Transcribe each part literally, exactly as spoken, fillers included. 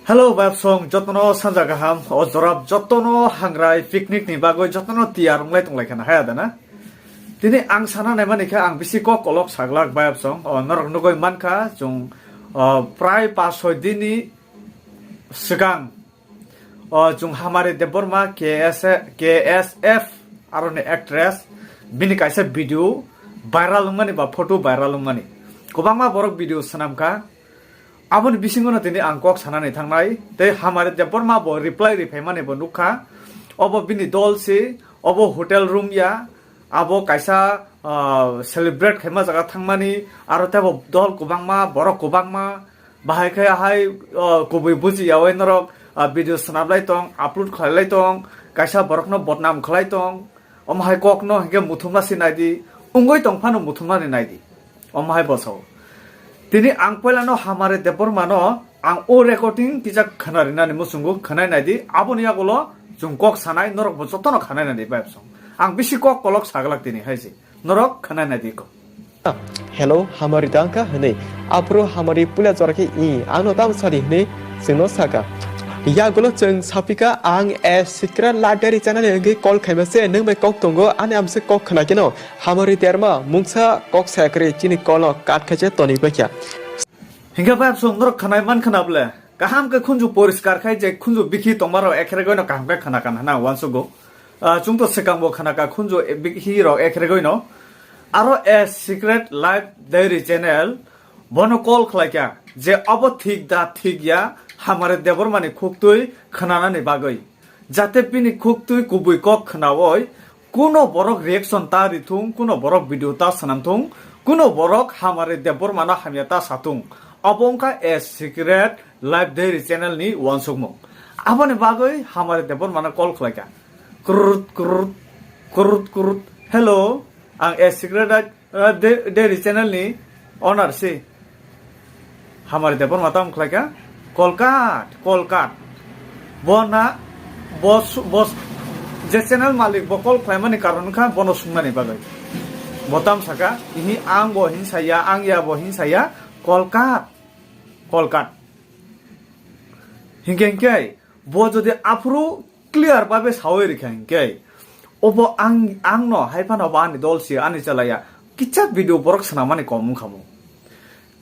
Hello, bayapsong, jotono sanja kaham, o jorap jotono hangrai picnic ni bagwi jotono tiyar wnglai tonglai khana haya dana. Tini ang sana naimani khe ang bisi kok kolok saglak bayapsong, o norok nugwi mankha chwng, o prai pas soi din ni swkang, o chwng Hamari Debbarma K S, K S F aroni actress bini kaisa video viral wngmani ba photo viral wngmani. Kwbangma borok video swnamkha. Aboni bisingono tini ang kok sanani thangnai, tei Hamari Debbarma bo reply riphaimani bo nukha. Obo bini dol si, obo hotel room ya, abo kaisa, ah, celebrate khaima jaga thangmani, aro teibo dol kwbangma, borok kwbangma, bahai khe hai, ah, kubui buji yaui norok, ah, video swnam lai tong, upload khlai lai tong, kaisa borokno bodnam khlai tong. Omo hai kokno hinkhe muthumna se naidi, wngwi tong phano muthumnani naidi. Omo hai bosao. Tini ang poilano Hamari Debbarmano ang o recording kisa khwnarinani muchungo khwnai naidi, aboni yagulo chwng kok sanai, norokbo jotono khwnai naidi bayapsong. Ang bisi kok kolok saglak tini hai se. Norok khwnai naidi ko. Hello, Hamari dangka hwnwi. Aphuru Hamari puila jora khe i, ano tamo sadi hwnwi chwngno saka. Yagulo chwng sapika ang a secret library channel hwnkhe call khaima se nwng bai kok tongo, ani amse kok khna keno. Hamari Derma mungsa kok saya kwrwi chini call no cut khaise toni bakya. Hinkhe bayapsong norok khwnai man khna ble. Kaham khe khunju poriskar khai je khunju bikhi tongma rok ekherek no kaham khe khna kan hana wansugo. Ah, chwng to swkang bo khna ka khunju bikhi rok ekherek no. Aro a secret life diary channel bono call khlai kha je abo thik da thik ya Hamari Debbarmani khuktwi khwnanani bagwi. Jate bini khuktwi kubui kok khnaoi kuno borok reaction ta rithung, kuno borok video ta swnamthung, kuno borok Hamari Debbarmano hamya ta sathung. Abo wngkha a secret life diary channel ni wansukmung. Aboni bagwi Hamari Debbarmano call khlaikha. Kurut, kurut, kurut, kurut. Hello, ang a secret life, uh, di-, diary channel ni owner si. Hamari Debbarma tamo khlaikha? Kolkat, Kolkat. Bo na, bo su-, bo s-, je channel malik bo call khlaimani karon wngkha bono sungmani bagwi. Bo tam saka, ihi ang bo hin saya, ang ya bo hin saya, Kolkat, Kolkat. Hinkhe hinkhe, bo jodi aphuru clear babe sawi rikha hinkhe, obo ang, ang no hai phano bo ani dol si, ani chalaya, kicha video borok swnamani kom wngkha mo.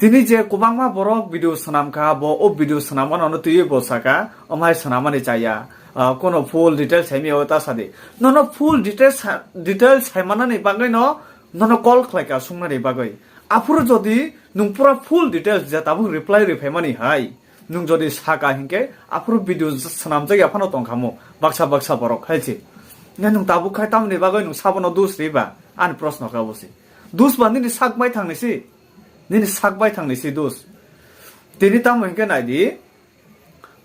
Tini je kwbangma borok video swnam kha, bo o video swnamano no twiwi bo saka, omhai swnamani chaya, ah, kono full details saimaya o ta sadi. Nono full details sa-, details saimanani bagwi no nono call khlai ka sungnani bagwi. Aphuru jodi nwng pura full details je tabuk reply riphaimani hai, nwng jodi saka hinkhe aphuru video swnamjak ya phano tongkha mo baksa baksa borok hai se. Nge nwng tabuk khai tamoni bagwi nwng sabono dus riba? Ani proshno kha bo se. Dus ba nini sak bai thangni si. Nini sak bai thangni si dus. Tini tamo hinkhe naidi,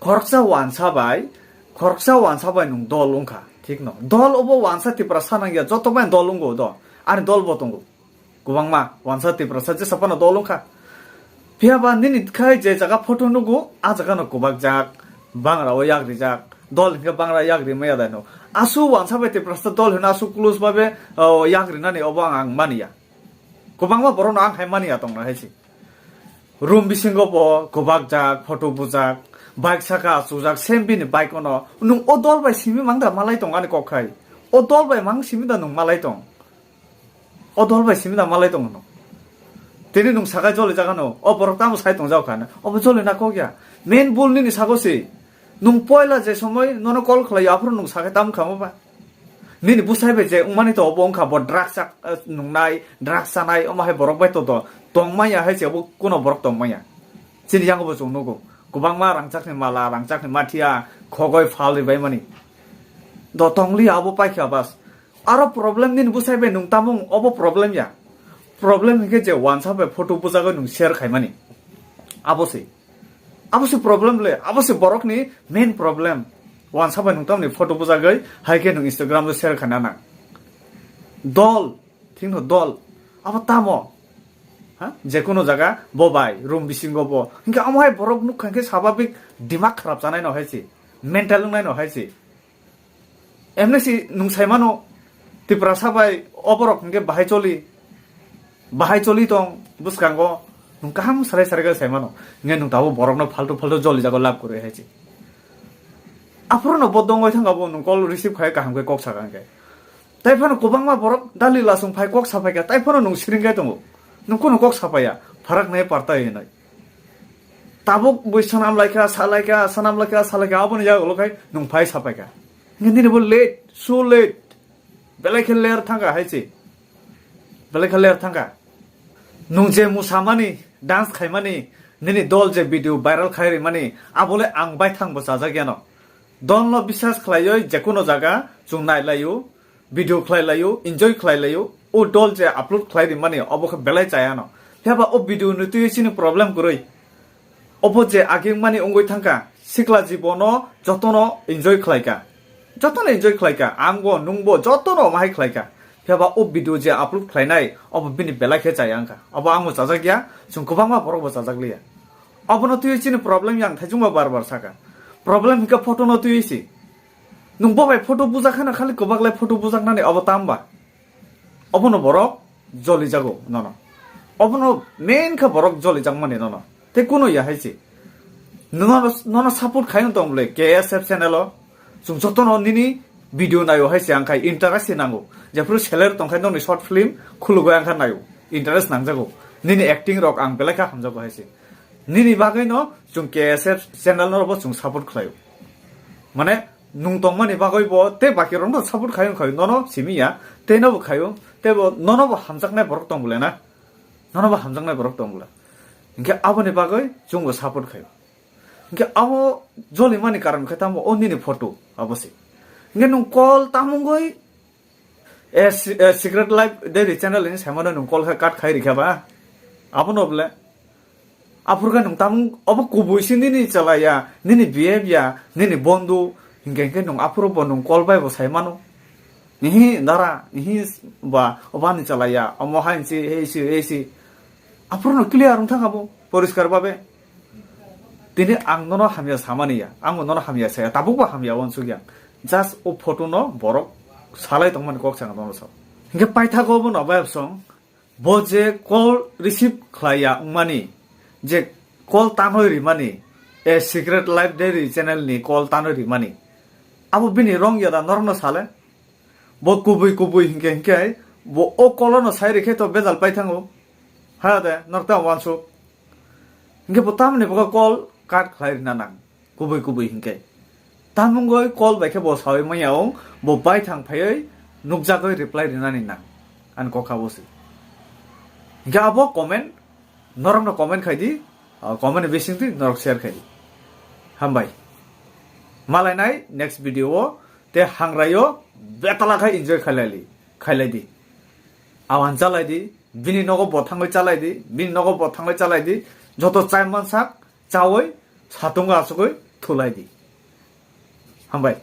khoroksa wansa bai, khoroksa wansa bai nwng dol wngkha, thik no? Dol obo wansa Tiprasa nangya, joto bai dol wngo do. Ani dol bo tongo. Kwbangma wansa Tiprasa jesa phano dol wngkha. Phiya ba nini khai je jaga photo nugo, a jaga no kwbak jak, bangra o yak rijak. Dol hinkhe bangra yak rimaya dai no. Asu wansa bai Tiprasa dol hino asu close babe, o, yak rinani obo ang, ang maniya. Kwbangma borokno ang hai mani ya tongna hai se. Room bisingo bo kwbak jak, photo bujak, bike saka achukjak, same bini bike ono. Nwng o dol bai simi mangda malai tong ani kok khai. O dol bai mang simi da nwng malai tong. O dol bai simi da malai tong no. Tini nwng sakai joli jak ano. O borok tamo sai tong jak kha na. Obo joli na kok ya. Main bul nini sago se. Nwng poila je somoi nono call khlai aphuru nwng sakai tamo khamo ba. Nini bwsai bai je wngmani to obo wngkha bo drugs chak, eh, nungnai, drugs chanai, omo hai borok bai to do tongmaya hai se obo kuno borok tongmaya. Chini yango bo chwng nugo. Kwbangma rangchakni mala, rangchakni mathiya, khogoi phalwi baimani. Do tongliya obo paikha bas. Aro problem nini bwsai bai nung tamung obo problem ya. Problem hinkhe je wansa bai photo bujagoi nung share khaimani. Abo se. Abo se problem le, abo se borokni main problem. Wansa bai nung tamni photo bujagwi, hai khe nung Instagram o share khaina nang. Dol, thikno dol. Abo tamo? Ha? Jekono jaga bo bai, room bisingo bo. Hinkhe amo hai borok nuk kha hinkhe sababik dimag kharap chanai no hai se. Mental wngnai no hai se. Emni si nung sai mano, Tiprasa bai oborok hinkhe bahai choli, bahai choli tong bwskango, Nwng kaham sarai sarai khe sai mano. Nge nwng tabuk borokno faltu faltu joli jago lab kwrwi hai se. Aphuru no bo dongoi thangkha bo nwng call receive khai kaham khe kok sakha hwnkhe. Tai phano kwbangma borok dalila song phai kok saphai kha, tai phano nwng siring khai tongo. Nwng kunu kok saphaiya, pharak nai partai hinwi. Tabuk bui sanam laikha, salaikha, sanam laikha, salaikha, aboni yago lo khai nwng phai saphaikha. Nini bo late, so late. Belai khe ler thangkha hai se. Belai khe ler thangkha. Nwng je musamani, dance khaimani, nini dol je video viral khai rimani, abole ang baithang bo chajak yano. Dolno biswas khlaiwi jekuno jaga chwng nailaio, video khlailaio, enjoy khlailaio, o dol je upload khlai rimani obo khe belai chayano. Phiya ba o video ni twi chini problem kwrwi. Obo je aging mani wngwi thangkha, sikla jibono jotono enjoy khlaikha. Jotono enjoy khlaikha, angbo, nwngbo, jotono mahai khlaikha. Phiya ba o video je upload khlainai, obo bini belai khe chaya wngkha. Obo angbo chajak ya, chwng kwbangma borok bo chajak liya. Obono twi chini problem yang thaichung ba bar bar saka. Problem hwnkhe photo no twi si. Nwng bo bai photo bujak khana khali kwbak lai photo bujak nani obo tamba. Obono borok joli jago nono. Obono main kha borok joli jak mani nono. Te kuno ya hai se. Nono, nono support khai tong bole K S F channel o. Chwng jotono nini video nayo hai se ang khai interest se nango. Jephuru seller tong khai nokni short film khulugoi ang kha nayo. Interest nangjago. Nini acting rok ang belai kha hamjago hai se. Nini bagwi no chwng K S F channel no bo chwng support khlaio. Mane nwng tongmani bagwi bo tei baki rok no support khai wngkha nono simi ya, tei no bo khaio, tei bo nono bo hamjaknai borok tong bole na, nono bo hamjaknai borok tong bole. Hinkhe aboni bagwi chwng bo support khaio. Hinkhe abo joli mani karon khe tamo o nini photo abo se. Hinkhe nwng call tamungoi, eh, si-, eh, Secret Life Diary channel ni saimano nwng call khe cut khai rikha ba. Abono bole. Aphuru khe nwng tamung obo kubui se nini chalaiya, nini behavior, nini bondhu, hinkhe hinkhe nwng aphuru bo nwng call bai bo sai mano. Ihi dara, ihi ba, obo ani chalaiya, omo hai si, hei si, hei si. Aphuru no clear wng thang abo, poriskar babe. Tini ang nono hamya samani ya, ang bo nono hamya saya, tabuk bo hamya uansuk ya. Just o photo no borok salai tongmani kok chang nono sa. Hinkhe paithago bo no bai song. Bo je call receive khlaiya wngmani, je call tanwi rimani, A Secret Life Diary channel ni call tanwi rimani, abo bini wrong ya da norokno sale? Bo kubui kubui hinkhe hinkhe bo o call no sai rikhe to bejal pai thango. Ha de, norok ta uansuk. Hinkhe bo tamni bo call cut khlai rina nang. Kubui kubui hinkhe. Tamungoi call bai khe bo sawi manya wng, bo baithang phaiwi nukjagwi reply rinani nang. Ani kok kha bo se. Hinkhe abo comment, norokno comment khai di, ah, comment ni bising di, norok share khai di. Hambai. Malai nai next video o, te hangrai o betala khai enjoy khailai li, khailai di. Awan chalai di, bini nogo bo thangwi chalai di, bini nogo bo thangwi chalai di, joto chai mansak, chawi, satung asugwi thulai di. Hambai.